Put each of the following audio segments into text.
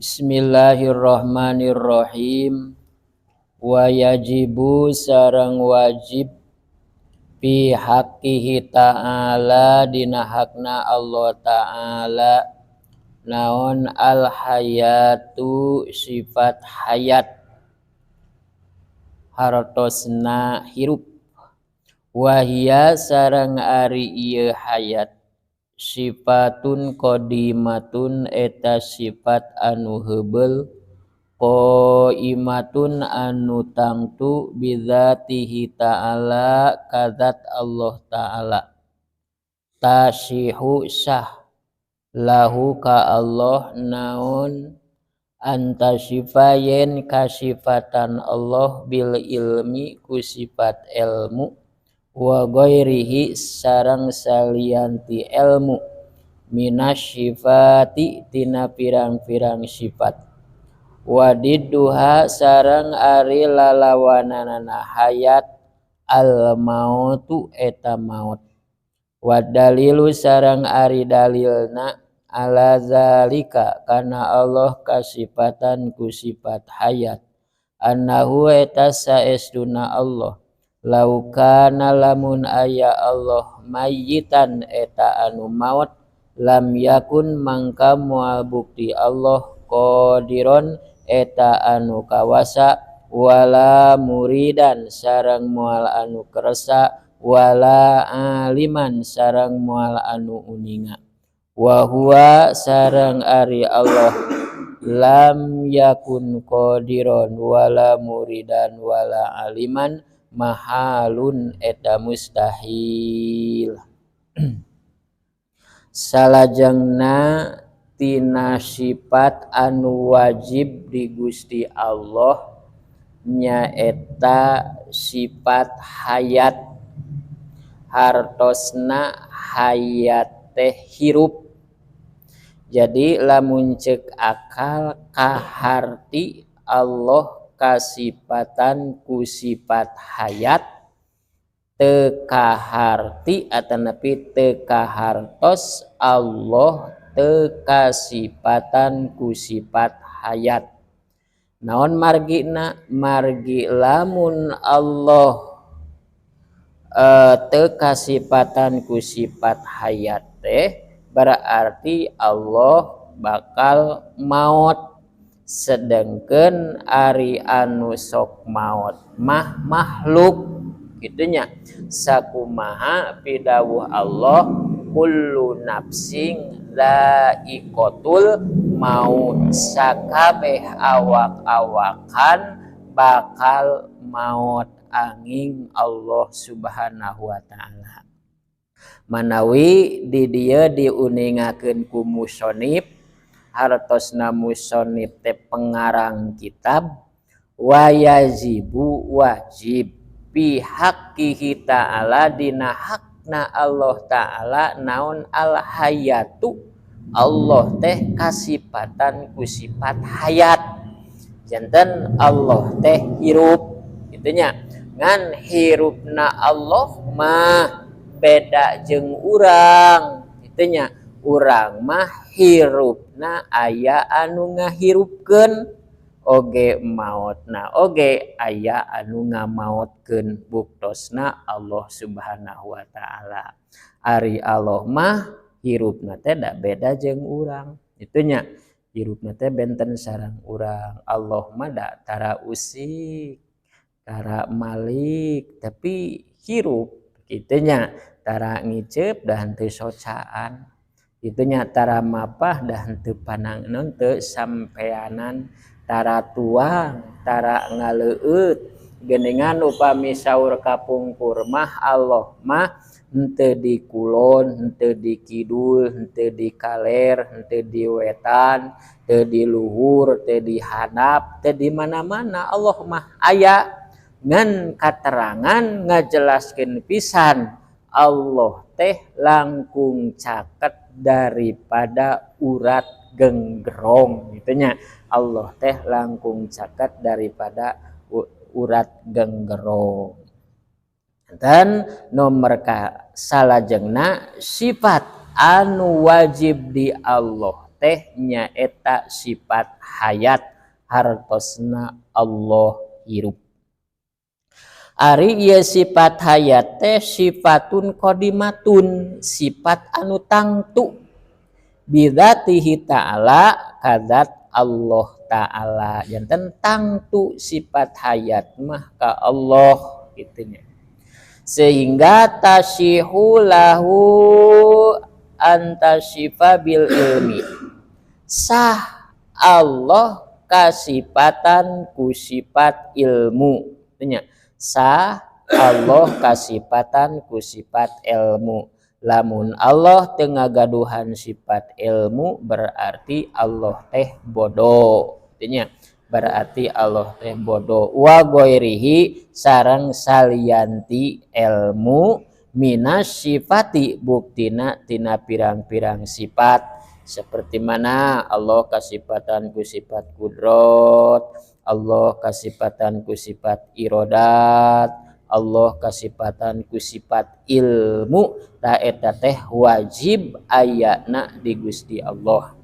Bismillahirrahmanirrahim. Wa yajibu sareng wajib fi haqqihi ta'ala dina hakna Allah ta'ala naon al hayatu sifat hayat, hartosna hirup. Wahia sareng ari ieu hayat sifatun qadimatun eta sifat anu heubeul, qaimatun anu tangtu, bidzatihi ta'ala kadzat Allah ta'ala. Tasihu sah lahu ka Allah naon antasifa yen kasifatan Allah bil ilmi ku sifat ilmu, wa ghairihi sareng salianti ilmu, minas sifati tina pirang-pirang sifat. Wa didduha sareng ari lalawananana hayat al mautu eta maut. Wa dalilu sareng ari dalilna ala zalika kana Allah kasifatan ku sifat hayat annahu eta saestuna Allah laukana lamun aya Allah mayyitan eta anu maut lam yakun mangka moal bukti Allah qadiron eta anu kawasa, wala muridan sareng moal anu kersa, wala aliman sareng moal anu uninga. Wa huwa sareng ari Allah lam yakun qadiron wala muridan wala aliman mahalun eta mustahil. Salajengna tina sifat anu wajib di Gusti Allah nyaeta sifat hayat, hartosna hayat teh hirup. Jadi lamun ceuk akal kaharti Allah kasipatan ku sifat hayat, teu kaharti atanapi teu kahartos Allah teu kasipatan ku sifat hayat. Naon margina? Margi lamun Allah teu kasipatan ku sifat hayat teh berarti Allah bakal maut. Sedengkeun ari anu sok maot mah makhluk gitunya. Sakumaha pidawuh Allah kullu nafsin dzaiqatul maut, sakabeh awak-awakan bakal maot angin Allah Subhanahu wa ta'ala. Manawi di dieu diuningakeun ku musonib, hartosna musonib teh pengarang kitab, wayajibu wajib fi haqqihi ta'ala dina hakna Allah ta'ala naon al hayatu, Allah teh kasipatan ku sifat hayat, janten Allah teh hirup gitunya. Ngan hirupna Allah mah beda jeung urang gitunya. Urang mah hirupna aya anu ngahirupkeun, oge maotna oge aya anu ngamaotkeun, buktosna Allah Subhanahu wa ta'ala. Ari Allah mah hirupna teh da beda jeung urang gitunya. Hirupna teh benten sareng urang. Allah mah da tara usik, tara malik, tapi hirup gitunya. Tara ngiceup da henteu socaan gitunya, tara mapah da henteu panang teu sampeanan, tara tuang, tara ngaleueut. Geuningan upami saur kapungkur mah Allah mah henteu di kulon, henteu di kidul, henteu di kaler, henteu di wetan, teu di luhur, teu di handap, teu di mana-mana Allah mah aya. Ngan katerangan ngajelaskeun pisan Allah teh langkung caket daripada urat genggerong gitunya. Allah teh langkung caket daripada urat genggerong. Dan nomor ka salajengna sifat anu wajib di Allah. teh nyaeta sifat hayat, hartosna Allah hirup. Ari ieu sifat hayat teh sifatun qadimatun, sifat anu tangtu bidzatihi ta'ala, kadzat Allah ta'ala. Janten tangtu sifat hayat mah ka Allah kitu nya, sehingga tasihu lahu antasifa bil ilmi, sah Allah kasipatan ku sifat ilmu nya, sah Allah kasipatan ku sifat ilmu. Lamun Allah teu ngagaduhan sifat ilmu berarti Allah teh bodoh nya, berarti Allah teh bodoh. Wa ghairihi sareng salianti ilmu minas sifati, buktina tina pirang-pirang sifat, seperti mana Allah kasipatan ku sifat kudrot, Allah kasipatan ku sifat irodat, Allah kasipatan ku sifat ilmu. Ta eta teh wajib ayana di Gusti Allah.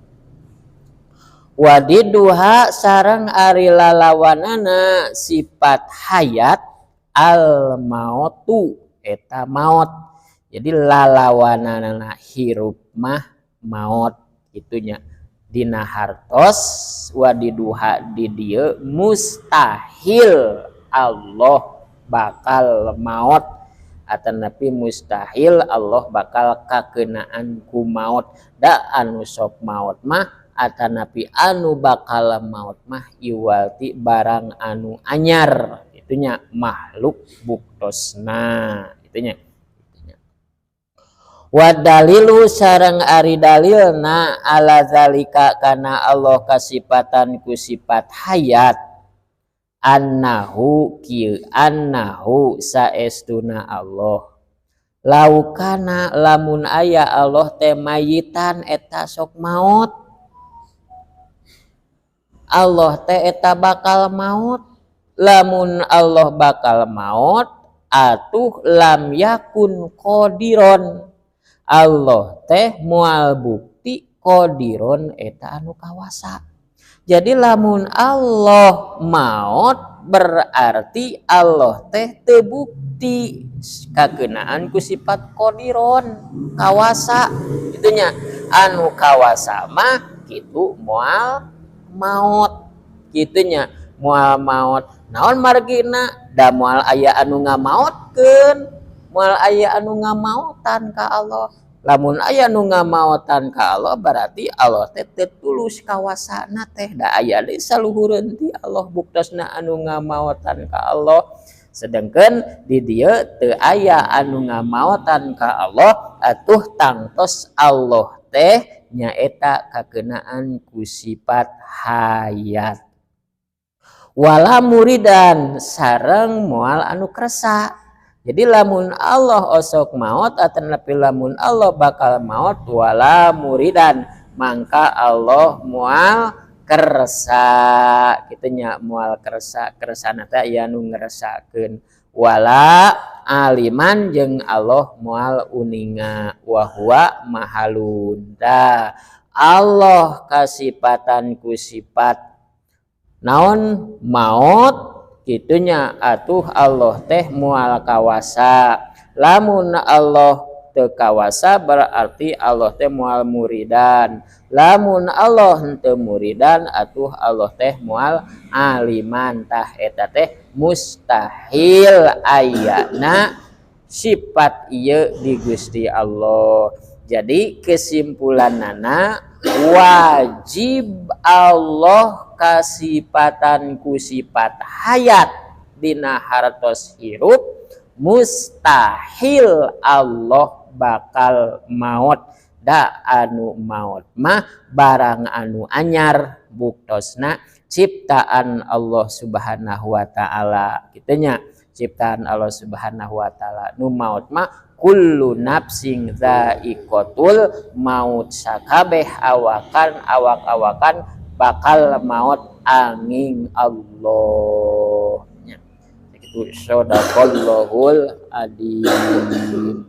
Wadiduha sareng ari lalawanana sifat hayat al mautu eta maut. Jadi lalawanana hirup mah maut itunya. Dina hartos wadiduha di dieu mustahil Allah bakal maut, atanapi mustahil Allah bakal kakenaan ku maut. Da anu sok maut mah atanapi anu bakal maut mah iwalti barang anu anyar itunya, makhluk buktosna itunya. Wa dalilu sareng ari dalilna ala zalika kana Allah kasipatan ku sifat hayat, annahu kieu annahu saestuna Allah laukana lamun aya Allah teh mayitan eta sok maut, Allah teh eta bakal maut. Lamun Allah bakal maut atuh lam yakun qadiron, Allah teh moal bukti qadiron eta anu kawasa. Jadi lamun Allah maut berarti Allah teh teu bukti kakenaan ku sifat qadiron kawasa itunya. Anu kawasa mah kitu moal maut kitunya, moal maut. Naon margina? Da moal aya anu ngamaotkeun, moal aya anu ngamaotan ka Allah. Lamun aya nu ngamaotan ka Allah berarti Allah teh teu tulus kawasana teh, da aya deui saluhureun ti Allah buktosna anu ngamaotan ka Allah. Sedangkan di dieu teu aya anu ngamaotan ka Allah, atuh tangtos Allah teh nyaeta kakenaan ku sifat hayat. Wala muridan sareng moal anu kersa. Jadi lamun Allah osok maut atanapi lamun Allah bakal maut wala muridan mangka Allah moal kersa kitu nya, moal kersa. Kersana teh aya nu ngeresakeun. Wala aliman jeung Allah moal uninga, wa huwa mahalun. Tah Allah kasipatan ku sifat naon maut kitunya, atuh Allah teh moal kawasa. Lamun Allah teu kawasa berarti Allah teh moal muridan. Lamun Allah henteu muridan atuh Allah teh moal aliman. Tah eta teh mustahil ayana sifat ieu di Gusti Allah. Jadi kesimpulanana wajib Allah kasipatan ku sifat hayat dina hartos hirup, mustahil Allah bakal maut. Da anu maut mah barang anu anyar buktosna ciptaan Allah Subhanahu wa taala kitunya, ciptaan Allah Subhanahu wa taala. Nu maut mah kullu nafsin dzaiqatul maut, sakabeh awakan awak-awakan bakal maut angin Allah. Itu sadaqallahul adzim.